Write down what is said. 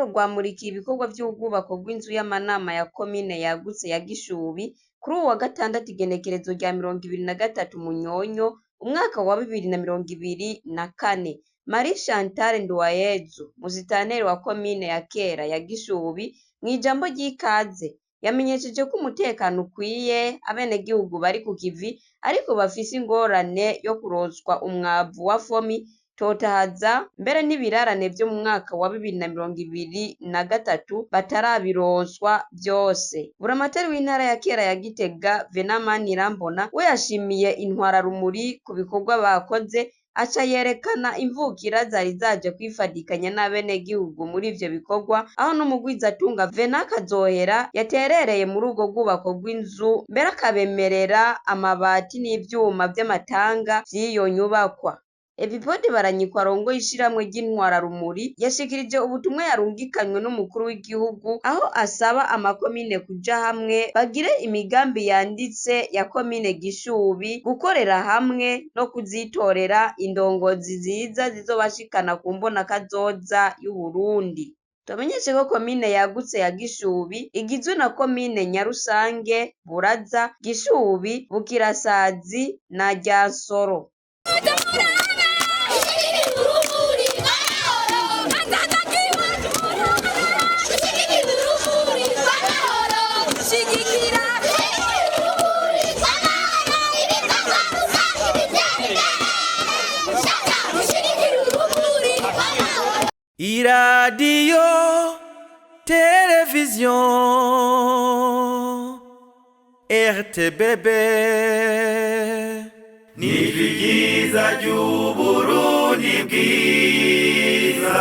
rwamurikiye ibikorwa vy'ubwubako bw'inzu y'amanama ya komine yagutse ya Gishubi kuri uwu wa gatandatu, igenekerezo rya 23 Munyonyo umwaka wa 2024. Marie Chantal Nduwayezu, musitanteri wa komine ya kera ya Gishubi, mw'ijambo ry'ikaze yamenyesheje ko umutekano ukwiye, abenegihugu bari ku kivi, ariko bafise ingorane yo kuronswa umwavu wa fomi totahaza, mbere n'ibirarane vyo mu mwaka wa 2023 batarabironswa vyose. Buramatari w'intara ya kera ya Gitega, Venant Manirambona, we yashimiye intwararumuri ku bikorwa bakoze, aca yerekana imvukira zari zaje kwifadikanya n'abenegihugu muri ivyo bikorwa, aho n'umugwizatunga Venant Kazohera yaterereye muri ubwo bwubako bw'inzu, mbere akabemerera amabati n'ivyuma vy'amatanga vy'iyo nyubakwa. Epipode Baranyikwa arongoye ishirahamwe ry'intwararumuri yashikirije ubutumwa yarungikanywe n'umukuru w'igihugu, aho asaba amakomine kuja hamwe bagire imigambi yanditse ya komine Gishubi, gukorera hamwe no kuzitorera indongozi nziza zizobashikana ku mbonakazoza y'Uburundi. Tubamenyeshe ko komine yagutse ya Gishubi igizwe na komine Nyarusange, Buraza, Gishubi, Bukirasazi na Ryansoro. Iradiyo, televiziyo RTBB, ni ryiza ry'Uburundi bwiza.